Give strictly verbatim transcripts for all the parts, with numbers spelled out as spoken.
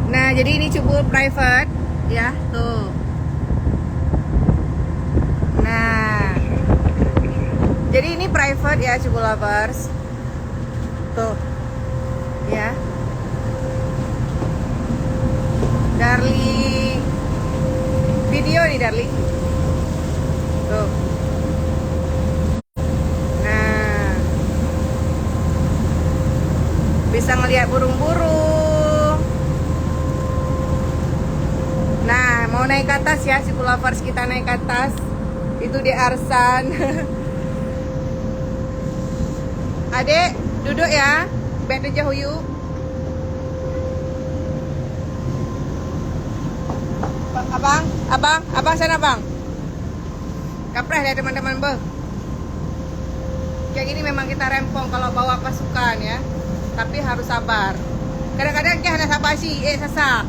Nah, jadi ini Cut Bul private, ya, tuh. Nah, jadi ini private ya, Cut Bul lovers. Tuh, ya. Darling, video nih, darling. Tuh. Nah, bisa ngelihat burung-burung. Nah, mau naik ke atas ya, Cut Bul lovers, kita naik ke atas. Itu di Arsan. Adek, duduk ya. Bèk teujoh u yup. Abang, abang, abang sana, bang. Kapreh lé teman-teman beuh. Kayak gini memang kita rempong kalau bawa pasukan ya. Tapi harus sabar. Kadang-kadang kita hana sabar sih, eh, sasak.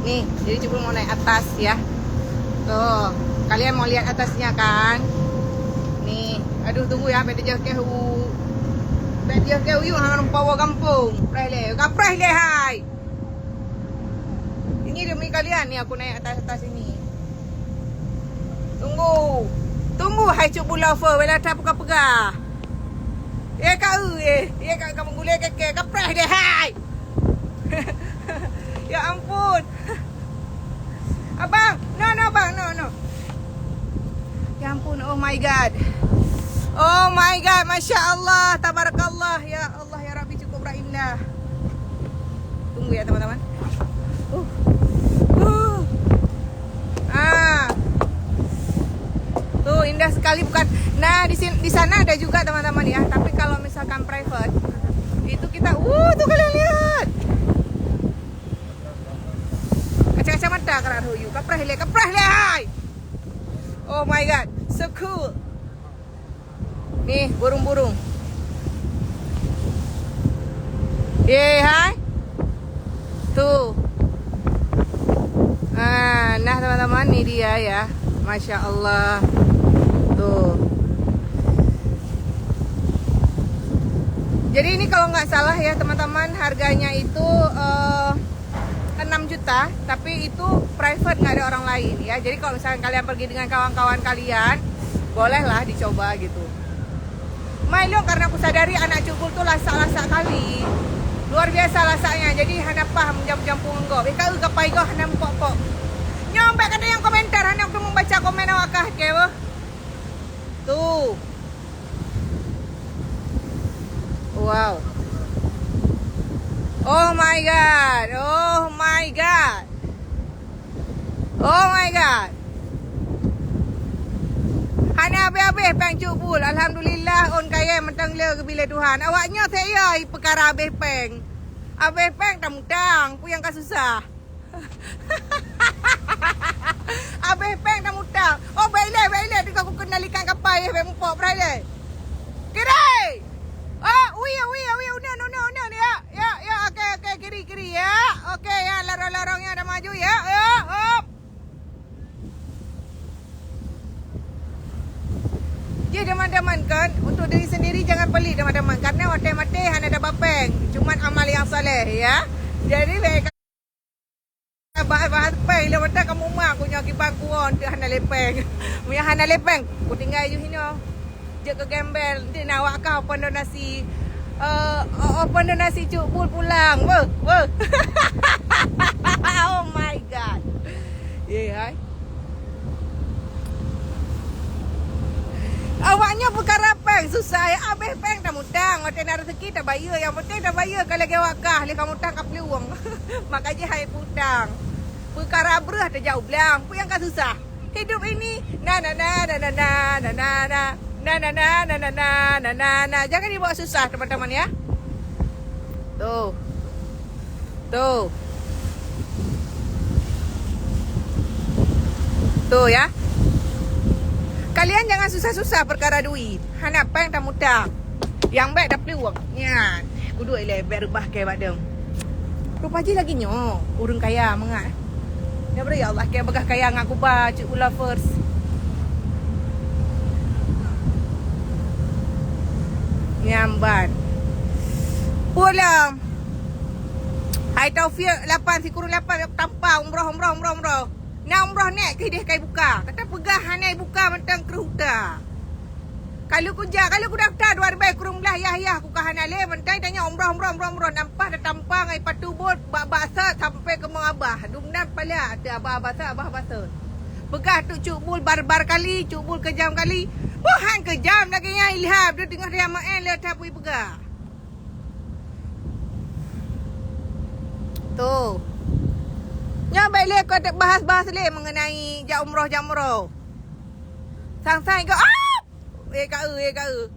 Nih, jadi Cut Bul mau naik atas ya. Tuh, kalian mau lihat atasnya kan? Nih, aduh tunggu ya, bèk teujoh keu u. Bèk teujoh keu u yup, hana rumpok gampông. Kapreh lé, kapreh lé hai. Ini demi kalian ni aku naik atas-atas ini. Tunggu. Tunggu hai Cut Bul lover, wela that peugah-peugah. Ya ka eu, eh. Ya ka, ka meuguléh keu kèe, kapreh deh hai. Ya ampun. Abang, no, no, bang, no, no. Ya ampun, oh my God. Oh my God, Masya Allah, Tabarakallah. Ya Allah, ya Rabbi, cukup indah. Tunggu ya, teman-teman. Uh. Uh. Ah. Tuh, indah sekali bukan? Nah, di sin-, di sana ada juga, teman-teman ya. Tapi kalau misalkan private, itu kita, uh, tuh kalian lihat. Kaca-kaca mata kerak huyu. Kapreh lé, kapreh lé hai. Oh my God, so cool. Nih, burung-burung. Ye hai. Tuh. Ah, nah teman-teman, ni dia ya. Masya Allah. Tuh. Jadi ini kalau nggak salah ya teman-teman, harganya itu eh, enam juta, tapi itu private, nggak ada orang lain ya. Jadi kalau misalkan kalian pergi dengan kawan-kawan kalian, bolehlah dicoba gitu. Mai lôn, karena aku sadari anak Cut Bul tu lasak-lasak kali. Luar biasa lasaknya. Jadi hana pah meujampu-jampu ngon gob. Eh, ka eu kapai gob hana meupok-pok. Nyoe bèk kata nyang komentar, hana aku membaca komen awak kah, oke, beuh. Tuh. Wow. Oh my God. Oh my God. Oh my God. Hana habéh-habéh péng Cut Bul. Alhamdulillah, ôn kayèe mantong le geubi lé Tuhan. Awak nyoe sép yo peukara habéh péng. Habéh péng tamutang, peue nyang ka susah. Habéh péng tamutang. Oh, bèk ilèe, bèk ilèe, teuka kukendalikan kapai, bèk mupok, brai lé. Kiri! Oh, uye, uye, uye, uneun, uneun, uneun, ya. Ya, ya, oke, oke, kiri, kiri, ya. Oke, ya, lorong-lorong ya, dah maju, ya. Ya, hop. Jadi, teman-teman, kan, untuk diri sendiri jangan pelit, teman-teman. Karena watèe maté hana dapet péng. Cuman amal yang saleh, ya. Jadi, bèk bahas-bahas péng, lé mata kamu mak, ku nyoe kiban kuon, teu hana lé péng. Meunyo hana lé péng, ku tinggai ju hinoe. Jeuet keu gembel, nanti na awak kah open donasi. Eh, open donasi Cut Bul pulang. Weh, weh. Oh my God. Ye, hai. Awaknyoe peukara péng susah, ya. Habéh péng tamutang. Watèe na rezeki tabayeue. Nyang penting tabayeue ka lagèe awak kah, lé kamutang ka peuluwang. Maka jih hai peutang. Peukara breuh tajak u blang. Peue nyang ka susah? Hidup ini na na na na na na na na na na na na na na na na na. Jangan dibawa susah, teman-teman, ya. Tuh. Tuh. Tuh, ya. Kalian jangan susah-susah perkara duit. Hana péng tamutang. Nyang bèk dapeuet wang. Nyan. Kuduek ilèe bèk reubah kèe bak dong. Rupa jih lagi nyoe. Ureueng kaya mangat. Ya bro, ya Allah, kèe bagah kaya ngon aku ba, Cut Bul lovers. Nyan ban. Pulang. Hai Taufik lapan, sikureueng lapan, tampa umroh, umroh, umroh, umroh. Na umroh nèk keu ideh kai buka. Kata peugah hana buka mantong kreueh uta. Kalau kuja, kalau kudaftar dua ribèe kureueng blah yah-yah ku ka hana lé, mantong tanyoe umroh, umroh, umroh, umroh. Nampah tatampa ngai patu bot, bak-bak sat sampai keu mong abah. Dumnan pala ateueh abah-abah sat, abah-abah sat. Peugah tu Cuk Bul barbar kali, Cuk Bul keujam kali. Boh han keujam lagèe nyan Ilham, dia teungoh dia maén lé tapi peugah. Tu. Nyoe bèk lé kau teuk bahas-bahas lé mengenai jak umroh, jak umroh. Sang-sang ikut, ah! Eh, ka eu, eh, ka eu.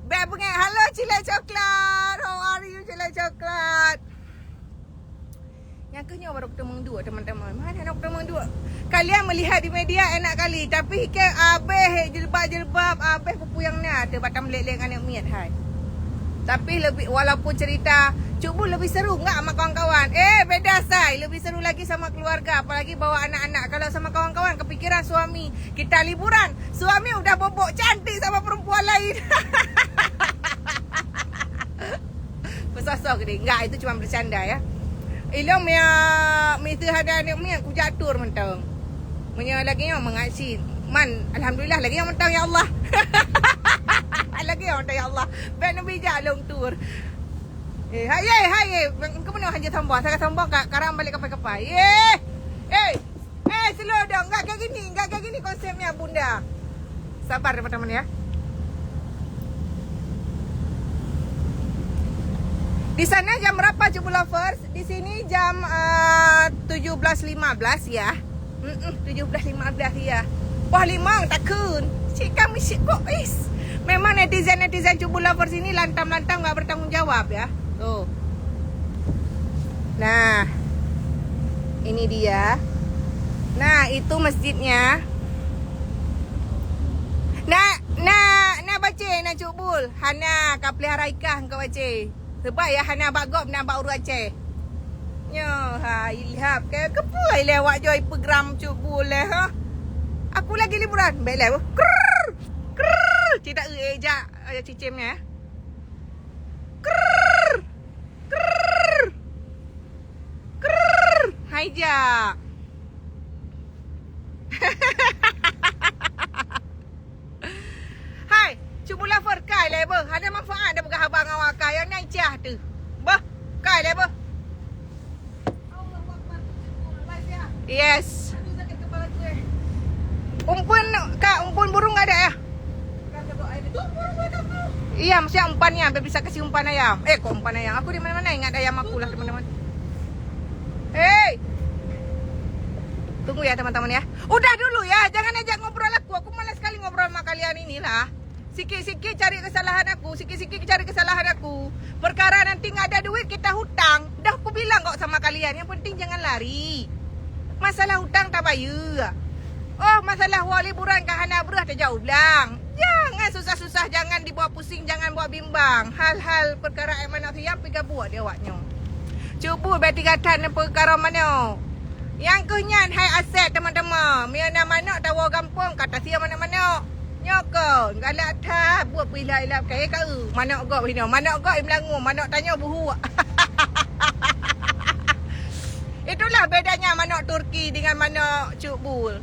Bèk beungèh. Halo, Cilek Coklat. How are you, Cilek Coklat? Nyang keu nyoe baru kuteumong duek, teman-teman. Mana nak kuteumong duek? Kalian melihat di media enak kali, tapi ke abeh jilbab-jilbab, abeh pupu nyang na, teuh batang lek-lek aneuk miet hai. Tapi lebih, walaupun cerita Cuk Bul lebih seru enggak sama kawan-kawan? Eh, beda say, lebih seru lagi sama keluarga, apalagi bawa anak-anak. Kalau sama kawan-kawan, kepikiran suami, kita liburan, suami udah bobok cantik sama perempuan lain. Beusah-soh geude. Enggak, itu cuma bercanda ya. Ilong mia misi hana aneuk miet kujak tur mantong. Meunyoe lagèe nyoe mangat cit. Man, alhamdulillah lagèe nyoe mantong ya Allah. Lagèe nyoe mantong ya Allah. Bèk neubi jak lôn tur. Eh, hai, hai, hai, eh. Engkau mana hanya sombong. Saya sombong kat karang balik kapai-kapai. Eh. Eh. Eh, slow down. Enggak kayak gini. Enggak kayak gini konsepnya, Bunda. Sabar, teman-teman, ya. Di sana jam berapa, Cuk Bul Lovers? Di sini jam, eh, tujuh belas lima belas, ya. Mm-mm, tujuh belas lima belas, ya. Wah, lima takun. Cik kami cik kok, is. Memang netizen-netizen Cuk Bul Lovers ini lantang-lantang nggak bertanggung jawab, ya. Tuh. Nah, ini dia. Nah, itu masjidnya. Nah, nah, nah baca, nah Cuk Bul. Hana ka pelihara ikah engkau baca. Sebab ya hana bak gob, na bak ureueng Aceh. Nyoe, ha, Ilham. Ke, kepuai lé awak joi pegram Cuk Bul lé, ha? Aku lagi liburan. Baik lé, krrr, krrr. Cita, eh, jak, eh, cicim ni, eh. Krrr! Krrr! Krrr! Hai jak. Hai, Cuk Bul Lovers kai lé beuh. Hana manfaat dah peugah haba ngon awak kai nyang na icah tu. Beuh, kai lé beuh. Yes. Umpan, Kak, umpan burung ada ya? Iya, maksudnya umpannya, biar bisa kasih umpan ayam. Eh, kok umpan ayam? Aku di mana-mana ingat ayam aku lah, teman-teman. Hei. Tunggu ya, teman-teman ya. Udah dulu ya, jangan ajak ngobrol aku. Aku malas sekali ngobrol sama kalian inilah. Sikit-sikit cari kesalahan aku, sikit-sikit cari kesalahan aku. Perkara nanti nggak ada duit, kita hutang. Dah aku bilang kok sama kalian, yang penting jangan lari. Masalah hutang tabayeue. Oh, masalah wak liburan ka hana breuh tajak u blang. Jangan susah-susah, jangan dibawa pusing, jangan bawa bimbang. Hal-hal perkara yang manusia pih gabuek di awak nyoe. Cuba beti gata na perkara manoe. Nyang keuh nyan hai aset teuma-teuma. Meunyoe na manok tawoe gampông, ka tasie manok-manok. Nyoe kon, galak that buet peuilap-ilap kayèe ka eu. Manok gob hinoe, manok gob i Meulangô, manok tanyoe buhuk. Itulah bedanya manok Turki dengan manok Cuk Bul.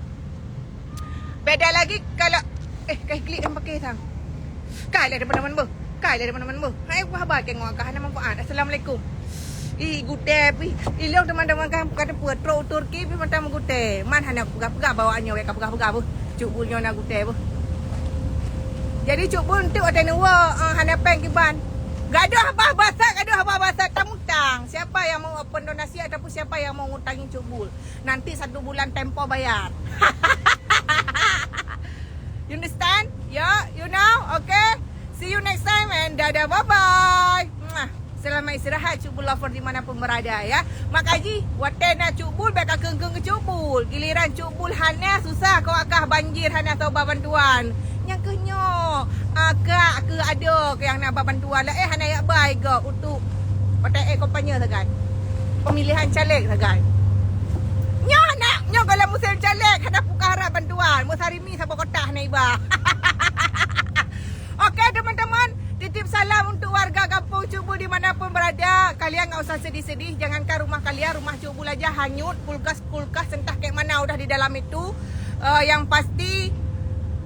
Beda lagi kalau, eh, kai klik yang pakai sang. Kai lah teman-teman beuh. Kai lah teman-teman beuh. Hai, apa haba tengok kah hana manfaat. Assalamualaikum. Ih, gutèe pih. Ilong teman-teman kan bukan teupeu trok u Turki pih mantong meugutèe. Man hana peugah-peugah bawa nyoe ka peugah-peugah beuh. Cuk Bul nyoe na gutèe beuh. Jadi Cuk Bul enteuk watèe neuwoe, eh, hana péng kiban. Gadoh haba basat, gadoh haba basat tamutang. Siapa yang mau open donasi ataupun siapa yang mau ngutangi Cuk Bul? Nanti satu bulan tempo bayar. You understand? Ya, you know? Okay. See you next time and dadah, bye-bye. Mwah. Selamat istirahat Cuk Bul Lover di mana pun berada ya. Mak Haji, watèe na Cuk Bul bèk ka keung-keung keu Cuk Bul. Giliran Cuk Bul hana susah keu akah banjir hana soe ba bantuan. Nyang keuh nyoe, ah, kak keu adoe keu nyang na ba bantuan lah. Eh, hana yak bai gob untuk P T E kampanye sagai. Pemilihan caleg sagai. Nyoe nak, nyoe goh lom musém caleg, hana peugah harap bantuan. Meusarimi saboh kotak hana iba. Oke, teman-teman, di Titip salam untuk warga kampung Cukbul di mana pun berada. Kalian nggak usah sedih-sedih. Jangankan rumah kalian, rumah Cukbul aja hanyut. Kulkas-kulkas entah kayak mana udah di dalam itu. Eh, yang pasti,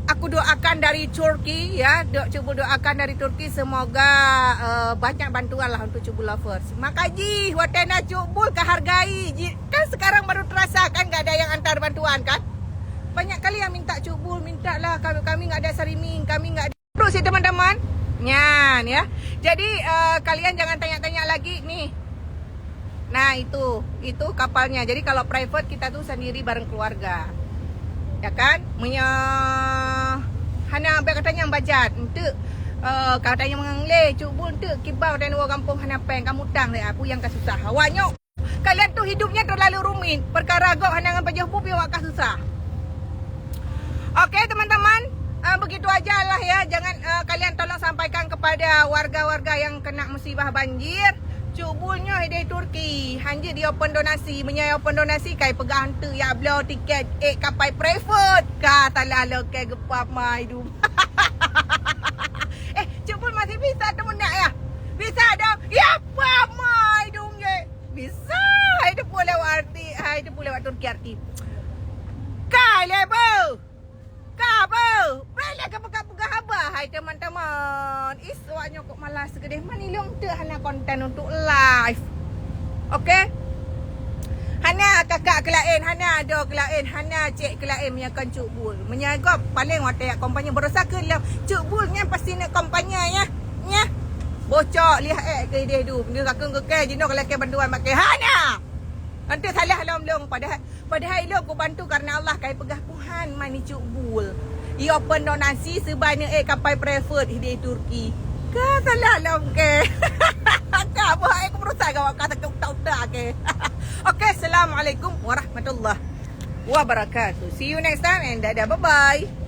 aku doakan dari Turki, ya. Do-, Cukbul doakan dari Turki, semoga, eh, banyak bantuan lah untuk Cukbul lovers. Makajih, watèe na Cukbul ka hargai. Ji-, kan sekarang baru terasa kan, nggak ada yang antar bantuan kan? Banyak kali yang minta Cukbul, minta lah, kami, kami nggak ada streaming, kami nggak ada. Terus ya, teman-teman. Nyan, ya. Jadi, eh, kalian jangan tanya-tanya lagi nih. Nah, itu, itu kapalnya. Jadi kalau private kita tuh sendiri bareng keluarga. Ya kan? Meunyoe hana, bèk katanya bajat, enteuk, eh, katanya mengangle, Cukbul enteuk kiban dan dua gampông hana pèng, kamu tang lé aku yang ka susah. Awak nyoe, kalian tuh hidupnya terlalu rumit. Perkara gob hana ngon pajoh bu, pi awak ka susah. Oke, teman-teman, eh, begitu aja lah ya. Jangan, eh, kalian tolong sampaikan kepada warga-warga yang kena musibah banjir. Cukbul nyoe ideh Turki, hanjeuet di open donasi. Meunyoe open donasi, kai peugah enteuk ya bloe tiket ék kapai private. Ka salah lokèe geupeumai dum. Eh, Cukbul masih bisa teumeunak ya? Bisa dong. Ya, peumai dum ye. Bisa. Hai teupeue lewat arti, hai teupeue lewat Turki arti. Kai lé beuh. Ka beuh. Bèk lé ka peugah-peugah haba, hai teman-teman. Is, awak nyoe kok malas keudeh. Man ilong teuk hana konten untuk live. Oke? Hana kakak keu laén, hana adoe keu laén, hana cék keu laén meunyoe kon Cukbul. Meunyoe gob, paléng watèe jak kampanye, barosa keu lom. Cukbul nyan pasti neuk kampanye, ya. Nya. Bocok liah ék keu ideh dum. Dia kakeueng keu kèe, jinoe keu lakèe bantuan bak kèe. Hana! Nanti salah lom-lom. Padahai, padahai ilong kubantu karena Allah, kai peugah Tuhan mani Cukbul. Iopen donasi sibaneuk ék kapai private di Turki. Ka salah lom kèe. Ka boh ék kumeurusai gawak ka sakét utak-utak kèe. Oke, assalamualaikum warahmatullahi wabarakatuh. See you next time and dadah, bye-bye.